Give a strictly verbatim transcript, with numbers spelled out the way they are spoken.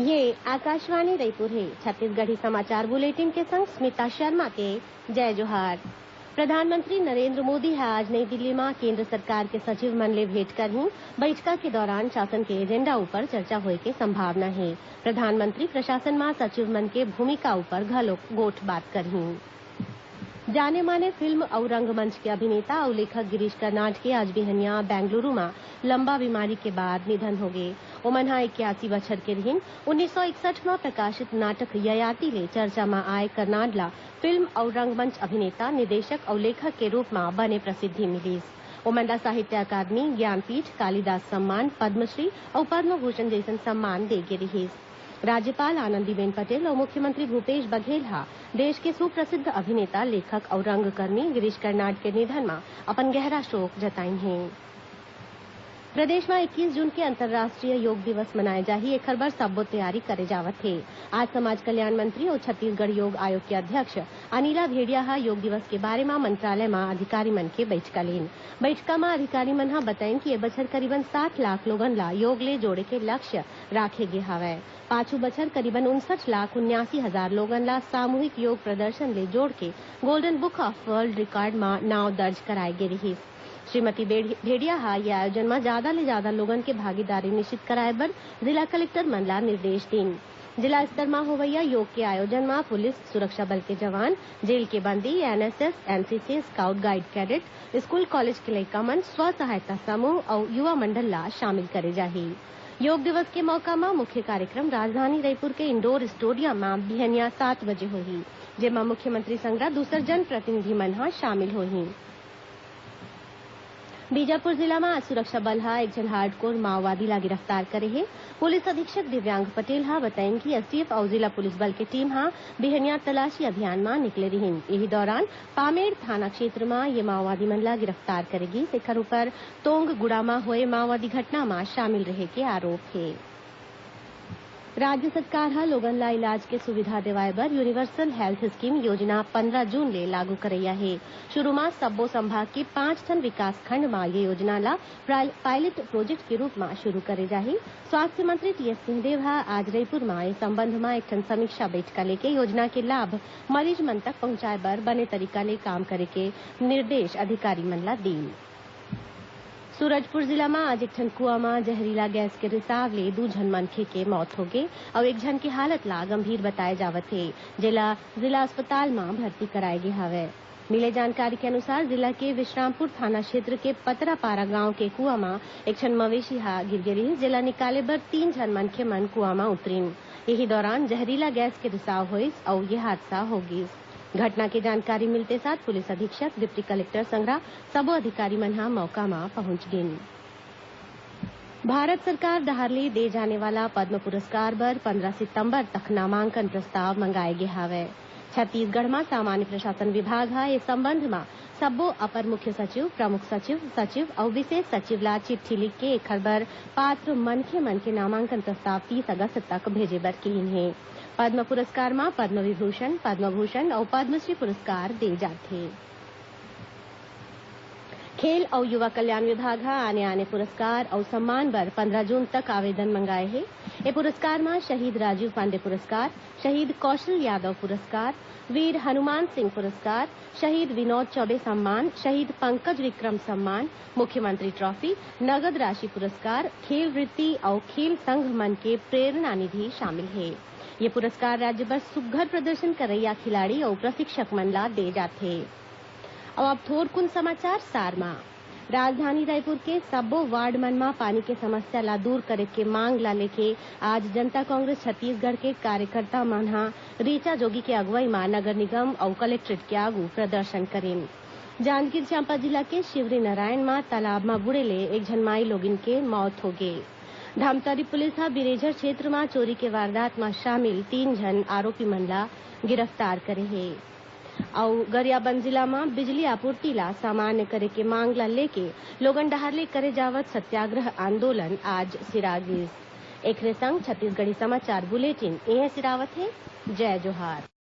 ये आकाशवाणी रईपुर हे। छत्तीसगढ़ी समाचार बुलेटिन के संग स्मिता शर्मा के जय जोहार। प्रधानमंत्री नरेंद्र मोदी ह आज नई दिल्ली म केंद्र सरकार के सचिव मन ले भेंट करहीं। बइठका के दौरान शासन के एजेंडा ऊपर चर्चा होय के संभावना हे। प्रधानमंत्री प्रशासन म सचिव मन के भूमिका ऊपर घलोक गोठ बात करहीं। जाने माने फिल्म अउ रंगमंच के अभिनेता अउ लेखक गिरीश कर्नाड के आज बिहनिया बेंगलुरु म लंबा बीमारी के बाद निधन होगे। ओमन ह इक्यासी बछर के रिहिन। उन्नीस सौ इकसठ म प्रकाशित नाटक ययाति ले चर्चा म आए कर्नाड ला फिल्म अउ रंगमंच अभिनेता, निर्देशक अउ लेखक के रूप म बने प्रसिद्धि मिलिस। ओमन ला साहित्य अकादमी, ज्ञानपीठ, कालिदास सम्मान, पद्मश्री अउ पद्म भूषण जइसन सम्मान दे गे रिहिस। राज्यपाल आनंदीबेन पटेल अउ मुख्यमंत्री भूपेश बघेल ह देश के सुप्रसिद्ध अभिनेता, लेखक अउ रंगकर्मी गिरीश कर्नाड के निधन म अपन गहरा शोक जताइन हे। प्रदेश म इक्कीस जून के अंतर्राष्ट्रीय योग दिवस मनाए जाही, एखर बर सब्बो तैयारी करे जावत हे। आज समाज कल्याण मंत्री अउ छत्तीसगढ़ योग आयोग के अध्यक्ष अनिला भेड़िया ह योग दिवस के बारे म मंत्रालय म अधिकारी मन के बइठका लीन। बइठका म अधिकारी मन ह बताइन कि ए बछर करीबन सात लाख लोगन ला योग ले जोड़े के लक्ष्य राखे गे हावय। पाछू बछर करीबन उनसठ लाख उन्यासी हजार लोगन ला सामूहिक योग प्रदर्शन ले जोड़ के Golden Book of World Record म नांव दर्ज कराए गे रिहिस। श्रीमती बेढ़-, भेड़िया ह ये आयोजन म जादा ले जादा लोगन के भागीदारी निश्चित कराए बर जिला कलेक्टर मन ला निर्देश दीन। जिला स्तर म होवइया योग के आयोजन म पुलिस, सुरक्षा बल के जवान, जेल के बंदी, NSS, NCC, scout guide cadet, school college के लइका मन, स्व सहायता समूह अउ युवा मंडल ला शामिल करे जाही। योग दिवस के मौका म मुख्य कार्यक्रम राजधानी रईपुर के इंडोर स्टेडियम म बिहनिया सात बजे होही, जेमा मुख्यमंत्री संघरा दूसर जनप्रतिनिधि मन ह शामिल होही। बीजापुर जिला म आज सुरक्षा बल ह एक झन हार्डकोर माओवादी ला गिरफ्तार करे हे। पुलिस अधीक्षक दिव्यांग पटेल ह बताइन कि एसटीएफ अउ जिला पुलिस बल के टीम ह बिहनिया तलाशी अभियान म निकले रिहिन। इही दौरान पामेड़ थाना क्षेत्र म ये माओवादी मन ला गिरफ्तार करे गिस। एखर ऊपर तोंगगुड़ा म होए माओवादी घटना म शामिल रहे के आरोप हे। राज्य सरकार ह लोगन ला इलाज के सुविधा देवाय बर यूनिवर्सल हेल्थ स्कीम योजना पंद्रह जून ले लागू करइया हे। शुरू म सब्बो संभाग के पांच ठन विकास खंड म ये योजना ला प्राइल-, पायलट प्रोजेक्ट के रूप म शुरू करे जाही। स्वास्थ्य मंत्री टीएस सिंहदेव ह आज रईपुर म ए संबंध म एक ठन समीक्षा बइठका लेके योजना के लाभ मरीज मन तक पहुंचाय बर बने तरीका ले काम करे के निर्देश अधिकारी मन ला दीन। सूरजपुर जिला म आज एक ठन कुआं म जहरीला गैस के रिसाव ले दू झन मनखे के मौत होगे अउ एक झन के हालत ला गंभीर बताए जावत हे, जेला जिला अस्पताल म भर्ती कराए गे हावय। मिले जानकारी के अनुसार, जिला के विश्रामपुर थाना क्षेत्र के पतरापारा गांव के कुआं म एक ठन मवेशी ह गिर गे रिहिस, जेला निकाले बर तीन झन मनखे मन कुआं म उतरिन। इही दौरान जहरीला गैस के रिसाव होइस अउ ये हादसा हो गिस। घटना के जानकारी मिलते साथ पुलिस अधीक्षक, डिप्टी कलेक्टर संघरा सबो अधिकारी मन ह मौका म पहुंच गिन। भारत सरकार डहार ले दे जाने वाला पद्म पुरस्कार बर पंद्रह सितंबर तक नामांकन प्रस्ताव मंगाए गे हावय। छत्तीसगढ़ म सामान्य प्रशासन विभाग ह ए संबंध म सब्बो अपर मुख्य सचिव, प्रमुख सचिव, सचिव अउ विशेष सचिव ला चिट्ठी लिख के एखर बर पात्र मनखे मन के नामांकन प्रस्ताव तीस अगस्त तक भेजे बर किहिन हे। पद्म पुरस्कार म पद्म विभूषण, पद्म भूषण अउ पद्मश्री पुरस्कार दे जाथे। खेल अउ युवा कल्याण विभाग ह आने-आने पुरस्कार अउ सम्मान बर पंद्रह जून तक आवेदन मंगाए हे। ए पुरस्कार म शहीद राजीव पांडे पुरस्कार, शहीद कौशल यादव पुरस्कार, वीर हनुमान सिंह पुरस्कार, शहीद विनोद चौबे सम्मान, शहीद पंकज विक्रम सम्मान, मुख्यमंत्री ट्रॉफी, नगद राशि पुरस्कार, खेल वृत्ति अउ खेल संघ मन के प्रेरणा निधि शामिल हे। ये पुरस्कार राज्य बर सुघ्घर प्रदर्शन करइया खिलाड़ी अउ प्रशिक्षक मन ला दे जाथे। अउ अब थोरकुन समाचार सार म। राजधानी रायपुर के सब्बो वार्ड मन म पानी के समस्या ला दूर करे के मांग ला लेके आज जनता कांग्रेस छत्तीसगढ़ के कार्यकर्ता मन ह रीचा जोगी के अगुवई म नगर निगम अउ कलेक्ट्रेट के आगू प्रदर्शन करिन। जांजगीर चांपा जिला के शिवरीनारायण म तालाब म बूड़े ले एक झन माई लोगिन के मौत होगे। धमतरी पुलिस ह बिरेझर क्षेत्र म चोरी के वारदात म शामिल तीन झन आरोपी मन ला गिरफ्तार करे हे। अउ गरियाबंद जिला म बिजली आपूर्ति ला सामान्य करे के मांग ला लेके लोगन डहार ले करे जावत सत्याग्रह आंदोलन आज सिरा गिस। एखरे संग छत्तीसगढ़ी समाचार बुलेटिन इहें सिरावत हे। जय जोहार।